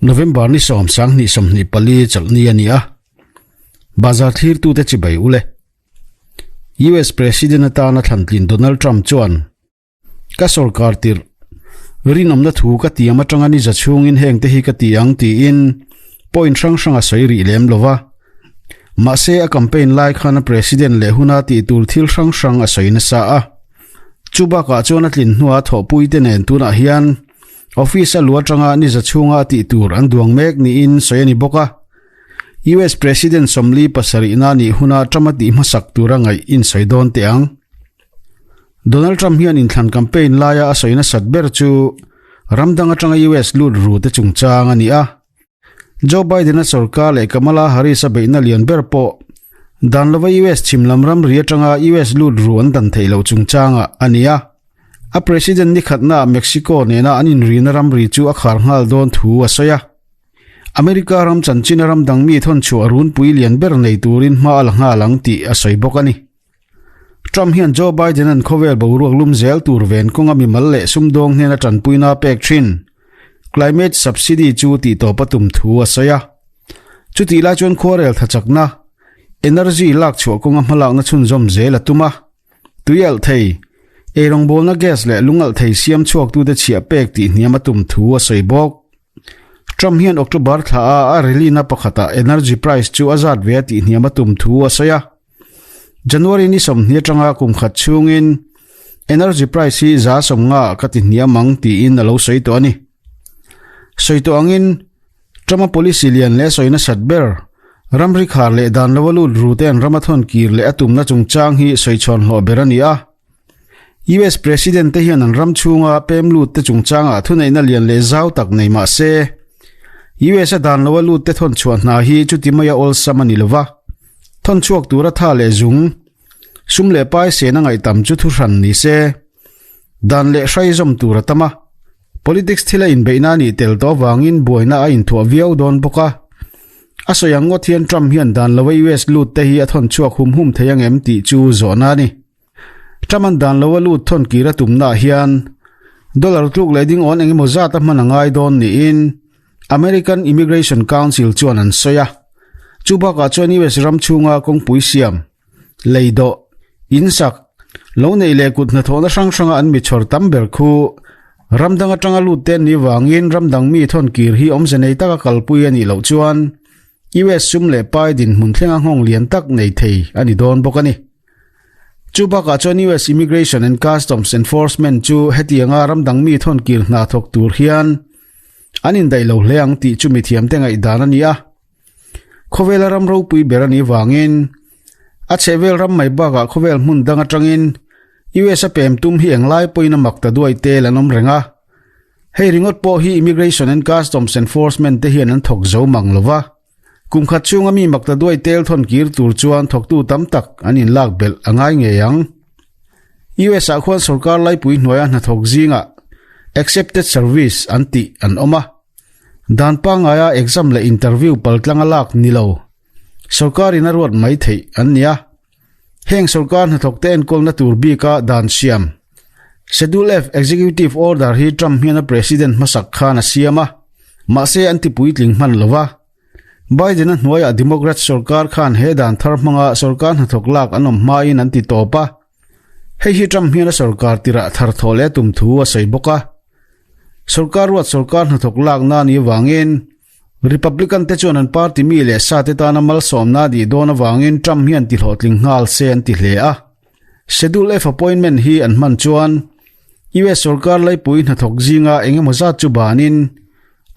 November ni 10 2024 chawlhni a ni a, bazar thlirtute chibai ule. US President atana thlantlin Donald Trump chuan, Ka sorkar tirh, rinawmna thu ka tiam atanga ni za chhungin hengte hi ka ti ang tiin point hrang hrang a sawi rih lem lo va. Mahse a campaign lai khan a President leh huna tih tur thil hrang hrang a sawi nasa a. Chu bakah chuan a tlin hnuah thawhpuite nen tunah hian office a lu atanga ni za chhunga a tih tur an duang mek niin sawi a ni bawk a. US President 47 na nih huna Trump a tih hmasak tura ngaih insawi dawn teh ang. Donald Trump hian inthlan campaign laia a sawi nasat ber chu ram dang atanga US lut ru te chungchang a ni a. Joe Biden-a sorkar leh Kamala Harris-a beihna lian ber pawh dan lova US chhim lam ramri atanga US lut ru an dan theih loh chungchangah a ni a. A president ni khatnaah Mexico nena an inrina ramri chu a khar nghal dawn thu a sawi a. America ram chanchina ram dang mi thawnchhuah runpui lian ber nei turin hma a la nghal ang tih a sawi bawk a ni. Trump hian Joe Biden-a'n khawvel boruak lum zel tur ven kawnga mimal leh sumdawng hnena tanpuina a pek thin climate subsidy chu tihtawp a tum thu a sawi a. Chutih lai chuan khuarel thachakna, energy, lak chhuah kawnga hmalakna chhunzawm zel a tum a. Tui alh thei, eirawngbawlna gas leh lung alh thei siam chhuaktute chhiah pek tih hniam a tum thu a sawi bawk. Trump hian October thla a a rally-na pakhatah energy price chu a zat ve a tih hniam a tum thu a sawi a. January ni 20 atanga kum khat chhungin energy price hi 50% ah ka ti hniam ang tiin a lo sawi tawh a ni. Sawi tawh angin Trump-a policy lian leh sawi nasat ber ramri khar leh dan lova lut ru te an rama thawn kir leh a tumna chungchang hi sawi chhawn hlawh ber a ni a. US President te hian an ram chhunga pem lut te chungchangah thuneihna lian leh zau tak nei mah se US a dan lova lut te thawn chhuah hna hi chuti maia awlsam a ni lova. Thawn chhuak tura tha leh zung, sum leh pai sena ngaihtam chu thuhran ni se. Dan leh hrai zawm tur a tam a, politics thila inbeihna a nih tel tawh avangin buaina a inthuah viau dawn bawk a. A sawi ang ngawt hian Trump hian dan lova US lut te hi a thawn chhuak hum hum thei ang em tih chu zawhna a ni. Trump-a'n dan lova lut thawn kir a tumnaah hian dollar tluk leh ding awn engemaw zat a hman a ngai dawn niin American Immigration Council chuan an sawi a. Chu bakah chuan US ram chhunga kawngpui siam, lei dawh, in sak, lo neih leh kut hnathawhna hrang hranga an mi chhawr tam ber khu ram dang atanga lut te an nih vangin ram dang mi thawn kir hi awmze nei taka kalpui a nih loh chuan US sum leh pai dinhmun thlenga nghawng lian tak nei thei a ni dawn bawk a ni. Chu bakah chuan US Immigration and Customs Enforcement chu hetianga ram dang mi thawn kir hna thawk tur hian An indaih lo hle ang tih chu mithiamte ngaihdan a ni a. Khawvela ram ropui ber a nih vangin a chhehvel ram mai bakah khawvel hmun dang atangin US a pem tum hi englai pawhin a mak ta duai tel an awm reng a. Hei ringawt pawh hi Immigration and Customs Enforcement te hian an thawk zo mang lo va. Kum khat chhunga mi mak ta duai tel thawn kir tur chuan thawktu tam tak an inlak belh a ngai ngei ang. US ah khuan sorkar laipui hnuaia hnathawk zingah Accepted Service an tih an awm a. Dan pangngaia exam leh interview paltlanga lak ni lo sorkarin a ruat mai theih an ni a. Heng sorkar hnathawkte enkawlna tur bika dan siam Schedule F Executive Order hi Trump hian a president hmasak khan a siam a, mahse an ti puitling hman lo va. Biden-a hnuaiah Democrat sorkar khan he dan thar hmanga sorkar hnathawk lak an awm hmain an ti tawp a. Hei hi Trump hian a sorkar tirah thar thawh leh tum thu a sawi bawk a. Sorkar ruat sorkar hnathawk lakna a nih avangin Republican te chuan an party mi leh sa te tana malsawmna a nih dawn avangin Trump hian ti hlawhtling nghal se an ti hle a. Schedule F appointment hi an hman chuan US sorkar laipui hnathawk zinga eng emaw zat chu banin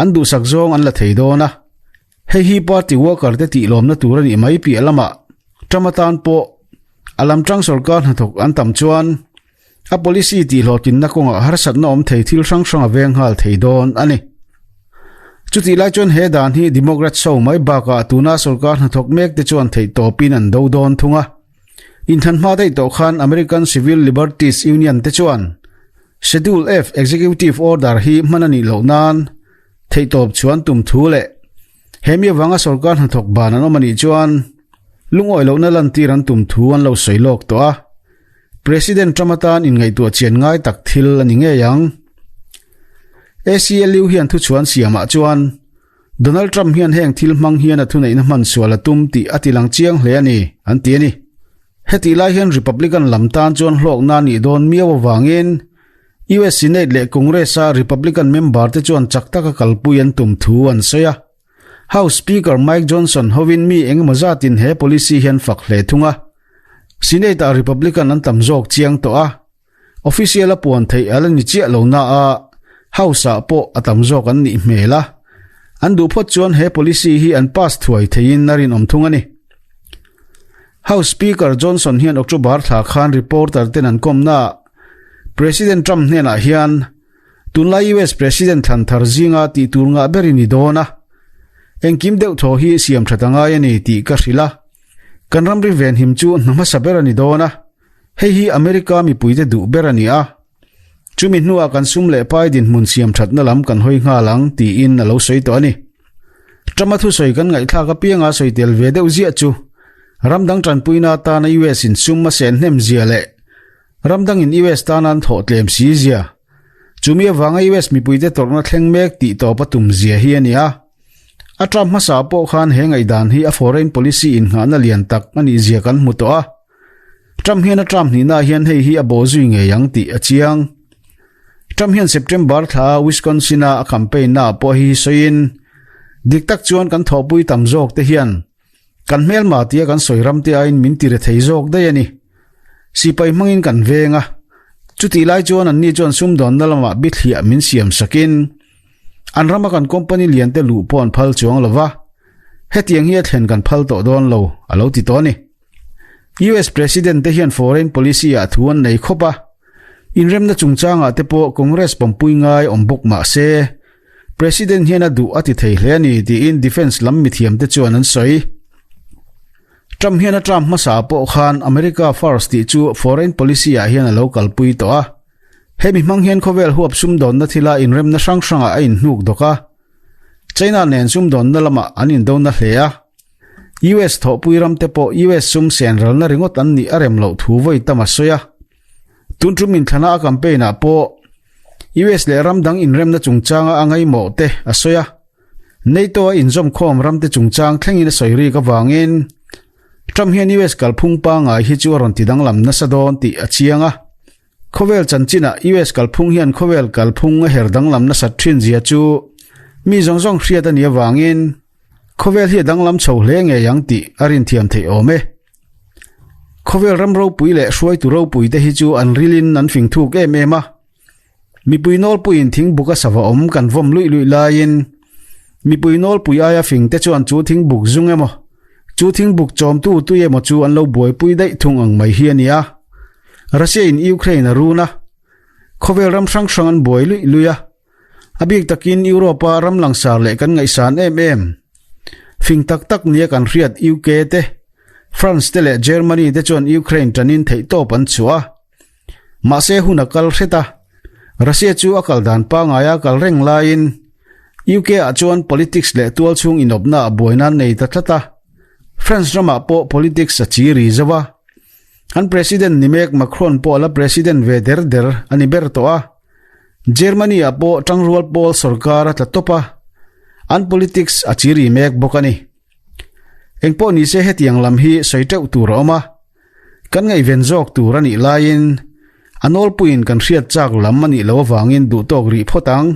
an duhsak zawng an la thei dawn a. Hei hi party worker te tihlawmna tur a nih mai piah lamah Trump atan pawh a lamtang sorkar hnathawk an tam chuan a policy tihhlawhtlinna kawngah harsatna awm thei thil hrang hrang a veng nghal thei dawn a ni. Chutih lai chuan he dan hi Democrats ho mai bakah tuna sorkar hnathawk mek te chuan theihtawpin an do dawn thung a. Inthlan hma daih tawh khan American Civil Liberties Union te chuan Schedule F Executive Order hi hman a nih loh nan theihtawp chuan tum thu leh hemi avanga sorkar hnathawk ban an awm a nih chuan lungawi lohna lantir an tum thu an lo sawi lawk tawh a. President Trump atan inngaihtuah chian ngai tak thil a ni ngei ang. ACLU hian thuchhuan siamah chuan. Donald Trump hian heng thil hmang hian a thuneihna hman sual a tum tih a tilang chiang hle a ni, an ti a ni. Hetih lai hian Republican lam tan chuan hlawkna a nih dawn miau avangin US Senate leh Congress-a Republican member te chuan chak taka kalpui an tum thu an sawi a. House Speaker Mike Johnson hovin mi engemaw zatin he policy hi an fak hle thung a. Senate-ah Republican an tam zawk chiang tawh a. Official a puan theih a la ni chiah lo na a, House-ah pawh a tam zawk an nih hmel a. An duh phawt chuan he policy hi an pass thuai theiin a rinawm thung a ni. House Speaker Johnson hian October thla khan reporter ten an kawmnaah President Trump hnenah hian Tunlai US President thlan thar zinga tih tur ngah ber i ni dawn a, engkim deuh thaw hi siam that a ngai a ni tih ka hrilh a. Kan ramri venhim chu hna hmasa ber a ni dawn a, hei hi America mipuite duh ber a ni a. Chumi hnuah kan sum leh pai dinhmun siam thatna lam kan hawi nghal ang tiin a lo sawi tawh a ni. Trump-a thusawi kan ngaihthlak apianga sawi tel ve deuh ziah chu ram dang tanpuina atana US in sum a sen hnem zia leh Ram dangin US tan an thawh tlem si zia. Chumi avanga US mipuite tawrhna thleng mek tih tawp a tum zia hi a ni a. A term hmasa pawh khan he ngaihdan hi a foreign policy innghahna lian tak a nih zia kan hmu tawh a. Trump hian a term hnihnaah hian hei hi a bawh zui ngei ang tih a chiang. Trump hian September thla a Wisconsin-a a campaign-naah pawh hei hi sawiin, Dik tak chuan kan thawhpui tam zawk te hian Kan hmelma tia kan sawi ram te aiin min ti rethei zawk daih a ni. Sipai hmangin kan veng a, chutih lai chuan anni chuan sumdawnna lamah bithliah min siam sakin an rama kan company lian te luh pawh an phal chuang lo va, hetiang hi a thlen kan phal tawh dawn lo, a lo ti tawh a ni. US President te hian foreign policy ah thu an nei khawp a, inremna chungchangah te pawh Congress pawmpui ngai awm bawk mah se, President hian a duh a ti thei hle a ni tiin defence lam mithiamte chuan an sawi. Trump hian a term hmasa pawh khan America First tih chu foreign policy ah hian a lo kalpui tawh a. Hemi hmang hian khawvel huap sumdawnna thila inremna hrang hrangah a inhnuk dawk a. China nen sumdawnna lamah an indona hle a. US thawhpui ramte pawh US sum senralna ringawt an nih a rem loh thu vawi tam a sawi a. Tun tum inthlana a campaign ah pawh US leh ram dang inremna chungchanga a ngaihmawh te a sawi a. NATO a inzawmkhawm ramte chungchang thlengin a sawi rik avangin Trump hian US kalphung pangngai hi chu a rawn ti danglam nasa dawn tih a chiang a. Khawvel chanchinah US kalphung hian khawvel kalphung a her danglam nasat thin zia chu mi zawng zawng hriat a nih avangin khawvel hi a danglam chho hle ngei ang tih a rinthiam theih awm e. Khawvel ram ropui leh hruaitu ropui te hi chu an rilin an fing thuk em em a. Mipui nawlpuiin thingbuk a sava awm kan vawm luih luih laiin mipui nawlpui aia fing te chuan chu thingbuk zung emaw, chu thingbuk chawmtu tui emaw chu an lo buaipui daih thung ang mai hi a ni a. Russia in Ukraine a run a, khawvel ram hrang hrang an buai luih luih a. A bik takin Europe-a ram langsar leh kan ngaihsan em em. Fing tak tak nia kan hriat UK te, France te leh Germany te chuan Ukraine tanin theihtawp an chhuah a. Mahse hun a kal hret a, Russia chu a kal dan pangaia kal reng laiin UK-ah chuan politics leh tualchhung inawpna a buai nan nei ta tlat a. France ramah pawh politics a chi ri zo a. An President ni mek Macron pawh a la President ve der der a ni ber tawh a. Germany-ah pawh tangrual pawl sorkar a tla tawp a, an politics a chiri mek bawk a ni. Engpawh nise hetiang lam hi sawi teuh tur a awm a, kan ngaihven zawk tur a nih laiin a nawlpuiin kan hriat chak lam a nih loh avangin duhtawk rih phawt ang.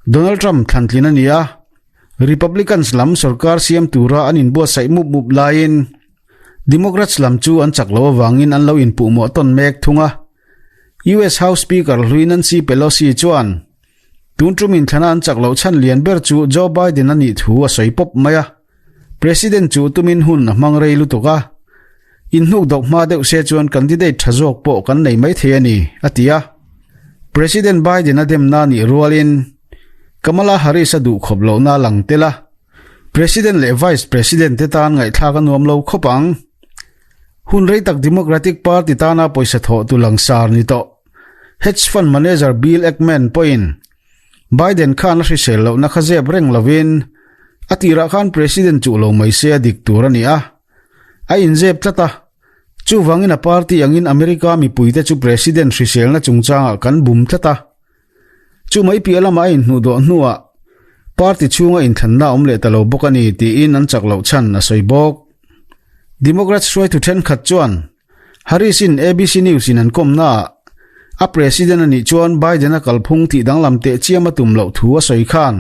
Donald Trump thlantlin a ni a, Republicans lam sorkar siam tura an inbuatsaih mup mup laiin Democrats lam chu an chak loh avangin an lo inpuhmawh tawn mek thung a. US House Speaker hlui Nancy Pelosi chuan tun tum inthlana an chak loh chhan lian ber chu Joe Biden a nih thu a sawi pawp mai a. President chu tumin hun a hmang rei lutuk a, inhnuk dawk hma deuh se chuan candidate tha zawk pawh kan nei mai thei a ni, a ti a. President Biden a demna nih rualin Kamala Harris a duhkhawp lohna a lang tel a, President leh Vice President te tan ngaihthlak a nuam lo khawp ang. Hun rei tak Democratic Party tana pawisa thawh tu langsar ni tawh hedge fund manager Bill Ackman pawhin Biden khan a hrisel lohna kha zep reng lovin a tirah khan President chuh lo mai se a dik tur a ni a, a inzep tlat a. Chuvangin a party angin America mipuite chu President hriselna chungchangah kan bum tlat a. Chu mai piah lamah a inhnuh dawh hnuah. Party chhunga inthlanna a awm leh ta lo bawk a ni tiin an chak loh chhan a sawi bawk. Democrats hruaitu thenkhat chuan Harris-in ABC News-in an kawmnaah a president a nih chuan Biden-a kalphung tih danglam teh chiam a tum loh thu a sawi khan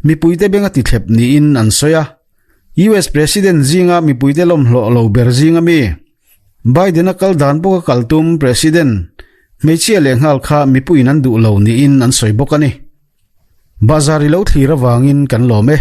mipuite beng a ti thlep niin an sawi a. US president zinga mipuite lawmhlawh lo ber zinga mi Biden-a kal dan bawka kal tum president hmeichhia leh nghal kha mipuiin an duh lo niin an sawi bawk a ni. Bazar i lo thlir avangin kan lawm e.